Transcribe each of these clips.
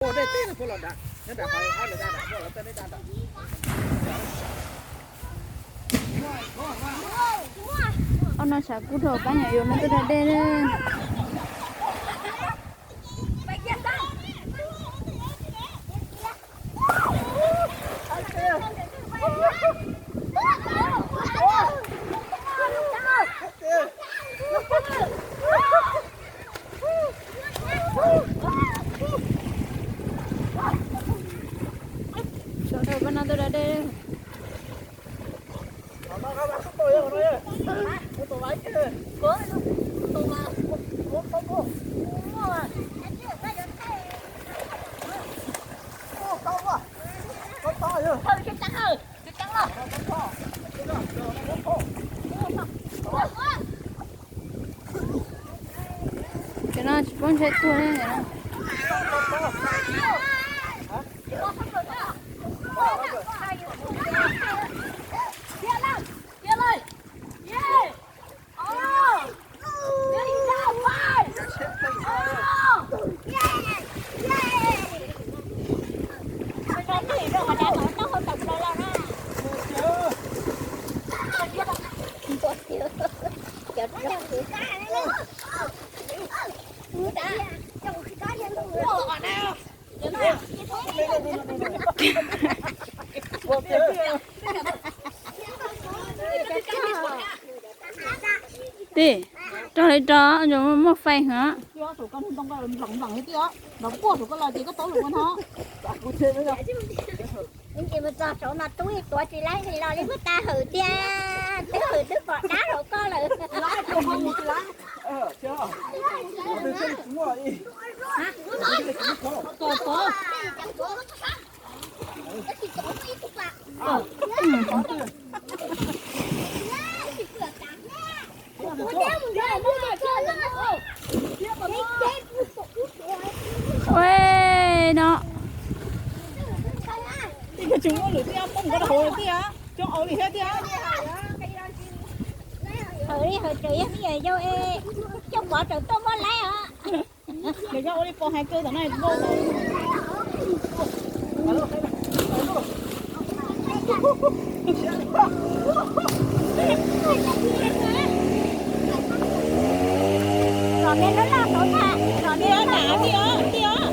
Ob no tshav kub dhau, pab nyuam yuav no tuaj da dej na. Sawv daws pab no tuaj da dej. Cov no tsis paub ntshai tuag li ntawm no. Tij, rog li rog, muaj feem heev. Ces mus txog saud mas tub tuav tsis laib li los li muab tas hawm tiag, twb hawm twb pom dab rau koj lawm. Ua no, tsis muaj lwm tiag, poob nkaus rau hauv tiag, coob au li thiab tiag. Hawm li hawm tseem yog me nyuam yaus es coj pov tseem tuaj muab laib os. Lawv yog ua li pov hais kawg tom no vau tau. Tij os, dam tij os, tij os.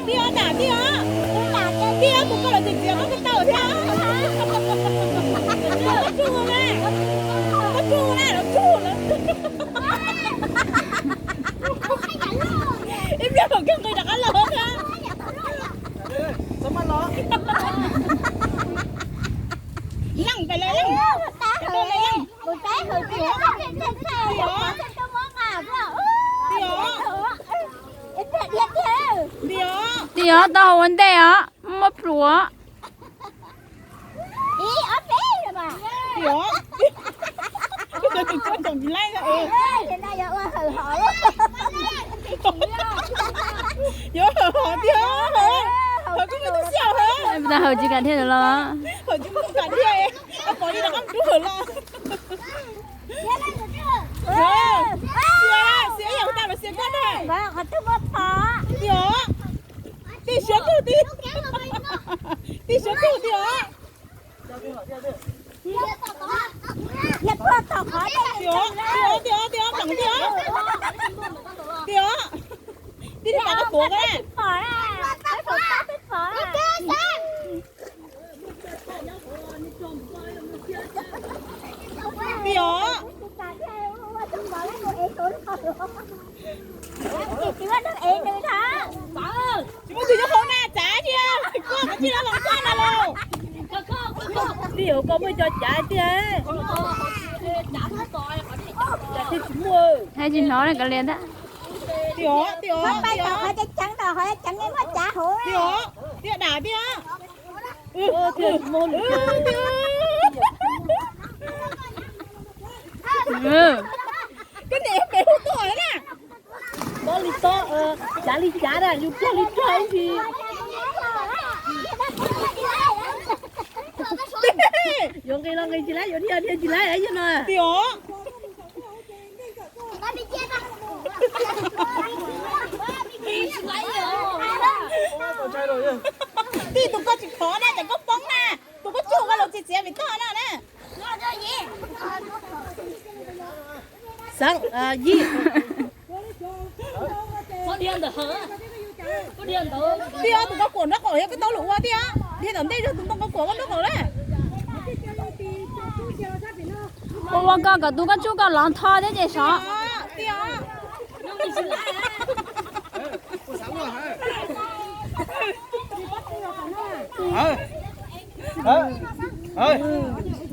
Tij os, dam tij os. Tij os, kuv koj los txiav txiav koj tsis tau thiab. Koj tsuj na, koj tsuj na, los tsuj lawm. Ib pliag kom kiag nqis rov qab los thiab. Leej pais lawm, leej. Tij os, tij os, tau hauv ua ntej os, muab plhuav. Yuav hawm hov tiag, hawm koj muaj tub xiab hawm. Hawm tsis kam thiaj los, hawm tsis kam thiaj, pom li rov qab rub hawm los. Xiav, xiav yam tas los xiav koj na. Tiag, tij siab kawg tij, tij siab kawg tiag. Tiag, tiag, tiag, tiag, tiag, tij, tij tas koj tuav koj na. Tiag. Tsis muaj tus yuav hauv na, tsav tiag, koj kav tsij los los koj na los. Tij, hauv koj muaj cov cav tiag. Cas thiaj tsis muaj, hais tsis hnov na kav liam ntag. Tiag, tiag, tiag, tiag, dam tiag. Koj niam pem hu tuaj na. Tob li tob, cav li cav na, yus rog li rog ib ntsis. Yuav nqis los nqis tsis laib, yuav dhia dhia tsis laib yog no. Tiag. Ib Tij tus koj tsis khov na, ces koj poob na. Tus koj tsuj koj los txiav txiav vim toj no na. Xeeb, Yij. Tij ob, tus koj kuam nraub qaum yog koj tau lus ua tij ob. Dhia tom ntej zog tus ntoo koj kuam koj nraub qaum na. Kuv ua koj kom tus koj tsuj koj lov ntho thiab ces sov. Tij ob.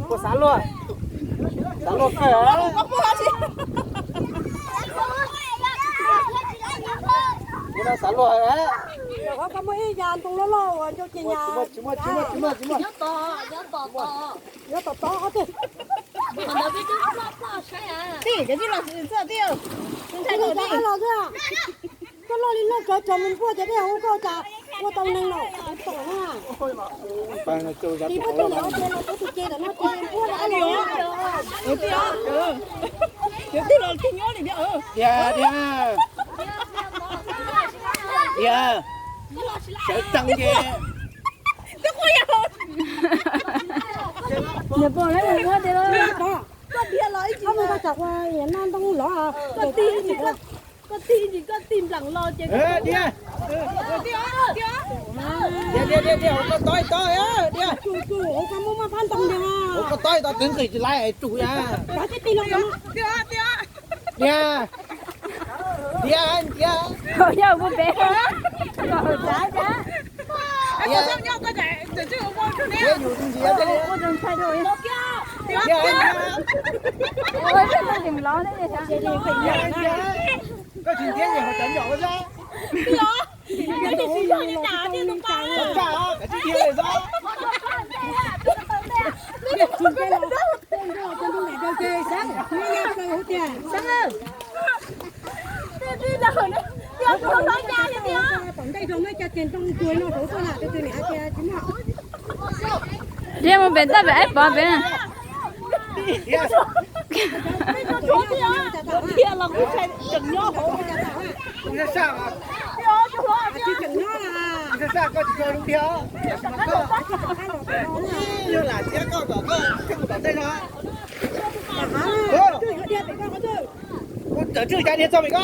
Puas xav luaj? Xav luaj kawg. Xav luaj. Tsis muaj, tsis muaj, tsis muaj, tsis muaj, tsis muaj. Yuav tom tod qhov twg? Tij, cov tij los txog tij. Ntshai los tij. Koj loj li loj kawg tso mus npuaj cov dej hauv koj cas ua tau neeg los tom na. Tij pab tij los ua tus los peb tus ce tom no ces npuaj los. Tij os, cov tij los tij nyob li thiab. Diam, diam. Diam. Sawv tsees ces. Niam pog lawv mus ua tias los. Koj dhia los ib tsis, koj mus koj tsam ua no ntoo los. Koj tig ib tsis, koj tig ib tsis, koj tig nplam los ces. Diam. Diam, diam, diam, diam, hauv koj tob ib tob, diam. Tsum, tsum, hauv koj muaj maj phab ntoo diam. Hauv koj tob ib tob twb nqis tsis laib tsum ya. Koj tib tig los. Diam. Diam, diam. Hauv yog ua pem, hauv tsav cas. Diam. Diam, yus ntsia. Diam, diam. Koj tsis nthiab ces hauv cov nyom ua zog. Thiab mus pem toj pem aib pov pem na. Kuv tawm tswj cas dhia txog pem ko.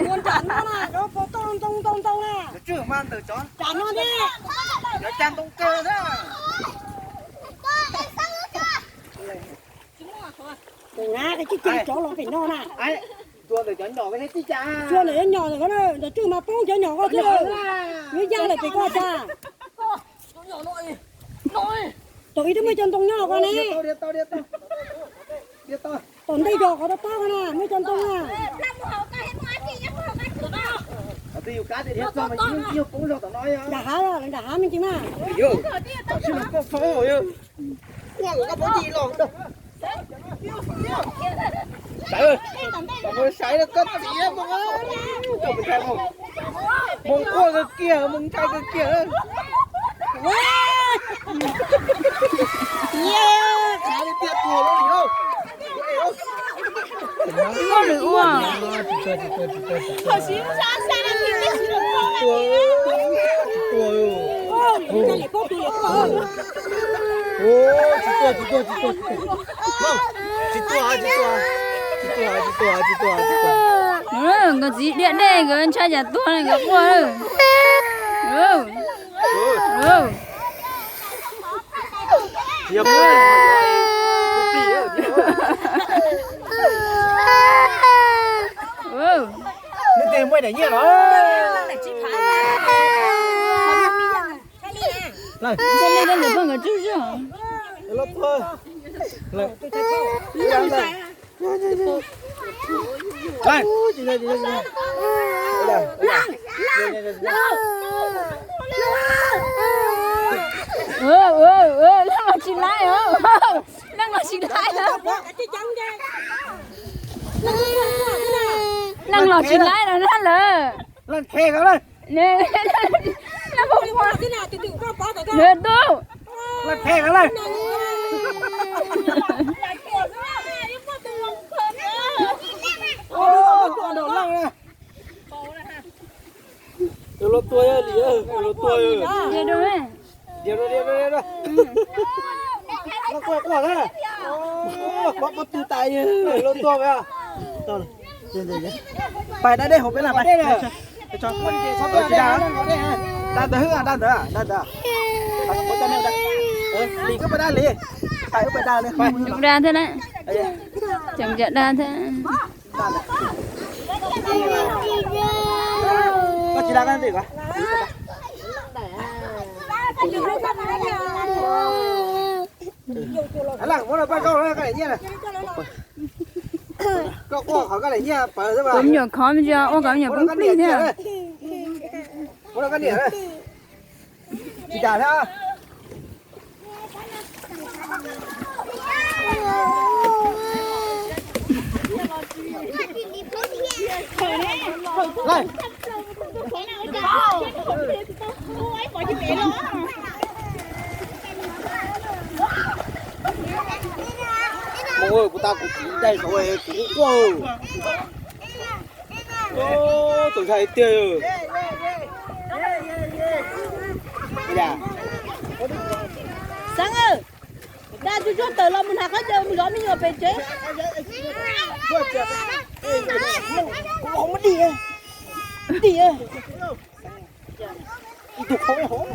Ua nram no na, cov pov toj ntoo ntoo ntoo na. Tswj mas ntawm cov, cov cag ntoo kawg na. Tus na, cov cag cov los pem no na. Tua ntawm cov nyom ko thiab tij cas. Tua ntawm cov nyom ntawm ko na, ntawm tswj mas poob cov nyom ko thiab. Yuav ya lawm pem ko cas. Tom ib twb muaj cov ntoo nyob ko ne. Tom ntej yog qhov tob tob ko na, muaj cov ntoo na. Nram hav, nram hav me ntsis na. Sawv, sawv koj txiv mus, mus quaj kawg kiag, mus ntshai kawg kiag. Khav li tiag tuag lawm li. Ua lwm ua. Tsis tuag, tsis tuag, tsis tuag, tsis tuag, tsis tuag. Tsis tuag, tsis tuag, tsis tuag, tsis tuag. Nkawd txiv diaj dej nkawd ntshai cas tuag nkawd quaj. Neb tej muaj daim nyiaj los. Leej los tsis laib os, leej los tsis laib os. Leej los tsis laib no na lawm. Leej qhe ko lawm. Leej tub. Leej qhe ko lawm. Tua, tua, tua. Diam, diam, diam, diam. Quaj, quaj, quaj na. Quaj, quaj, tua tais. Tua, tua. Pais da dej hauv peb na, pais. Tsis da, da ntawd, da ntawd, da ntawd. Lis, koj pais da, Lis. Pais, koj pais da, Lis. Da thiab na. Tseem da thiab. Koj tsis da koj ntxim ko. Muab rau paj koj, koj daim nyiaj na. Koj quaj qhov koj daim nyiaj pawv xwb mas. Tus me nyuam khov me ntsis ua kom me nyuam poob plig thiab. Muab rau koj niam na. Tsis da thiab. Kuv tas kuv txiv dai saud kuv quaj quaj. Tus ntshai tiag. Xeeb, da tsuag tsuag tawm los mus hnav khaub ncaws mus zov me nyuam pem tsev. Dim, dim. Ib tug khoom hov.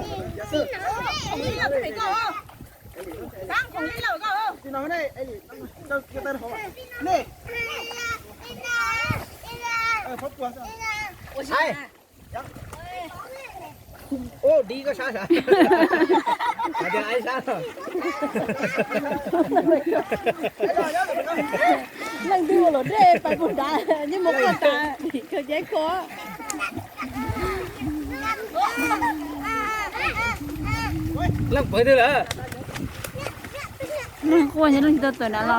Ub, dib koj sab sab. Hais tias aib sab. Leej twg ua luam dej pais puag nrad, yeej mus koj tas, khaws cev kho. Leej pawg twg lawm? Leej quaj nyob leej tsis tau tawm nram los.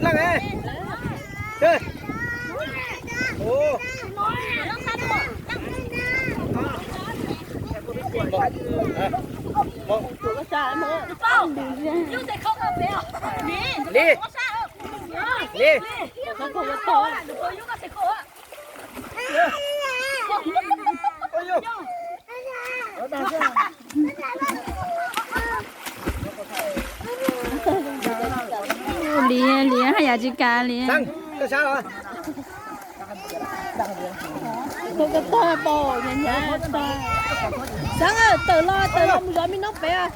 Leej, Lis, Lis. Lis, Lis haj yam tsis kam Lis. Xeeb, tawm los, tawm los mus zov me noob pem.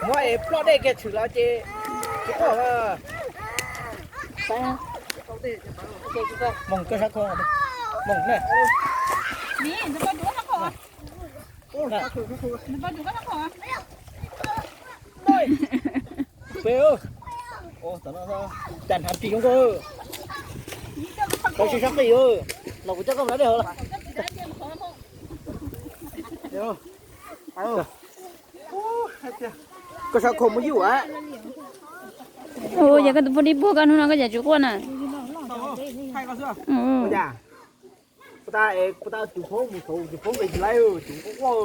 Muab es ploj dej kiag tshwm los ces tsis quaj. Moog koj sab khau, moog na. Peb, cas hnav ris zoo nkauj. Koj sab qis, los kuv coj koj mus da dej hauv los. Koj sab khau muaj yuj a. Ua cas koj tus poj dib puag koj hnub no koj cas tsis quaj na? Ua cas? Tus phoob mus saud, tus phoob nqis tsis laib, tus quaj quaj.